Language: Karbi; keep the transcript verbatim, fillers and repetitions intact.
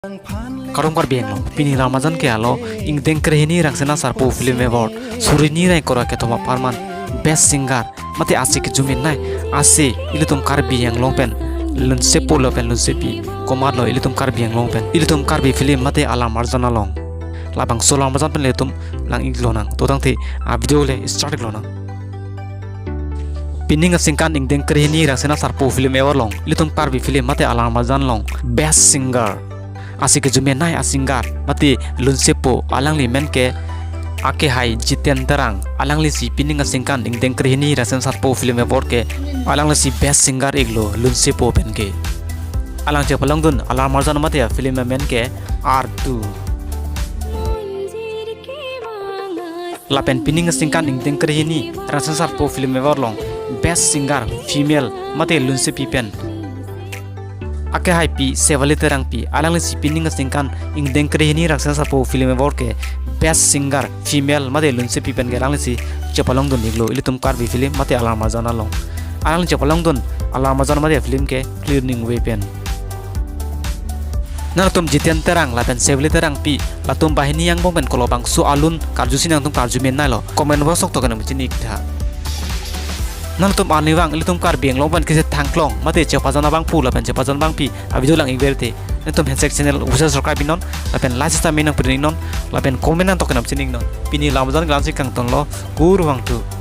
Kardom Karbi Anglong, pini Alammarjan ke alo ingdeng krehini Rangsina Sarpo Film Award suri hini ra ingkoi ra kethom apharman Best Singer mate ase kejume nai ase ilitum Karbi Anglong pen lunsepo lapen lunsepi komatlo ilitum Karbi Anglong pen ilitum Karbi film mate Alammarjan along. Labangso Alammarjan pen ilitum lang-iklonang. To tangte a video le start iklonang. Pining aningkan ingdeng krehini Rangsina Sarpo Film Award along ilitum Karbi film mate Alammarjan along Best Singer ase kejume nai a-singer mate lunsepo alangli men ke akehai Jiten Terang, alanglisi pining aningkan ingdeng krehini Rangsina Sarpo Film Award ke alanglisi Best Singer iklo lunsepo pen ke. Alang chepalongdun Alammarjan mate a film amen ke Artu. Lapen pining aningkan ingdeng krehini Rangsina Sarpo Film Award along Best Singer Female mate lunsepi pen akehaipi Shefali Terangpi, alanglisi pining aningkan ingdeng krehini Rangsina Sarpo Film Award ke Best Singer Female mate lunsepi pen ke alanglisi chepalongdun iklo ilitum Karbi film mate Alammarjan along. Alangli chepalongdun Alammarjan mate film ke Cleaning Way pen. Nangtum Jiten Terang lapen Shefali Terangpi latum banghini angbong pen kolobangso alun karjusi nangtum karjume nailo, comment box along toke nangchini iktha. Nangtum arnivang ilitum Karbi Anglong pen kese thangklong mate chepajan abangphu lapen chepajan abangpi a video lang-ik verte, nangtum handshake channel usa subscribe iknon lapen like system nangpidun iknon lapen comment nangtoke nangchini iknon. Pini Alammarjan ke la-ansi kangtonlo, kurvangthu.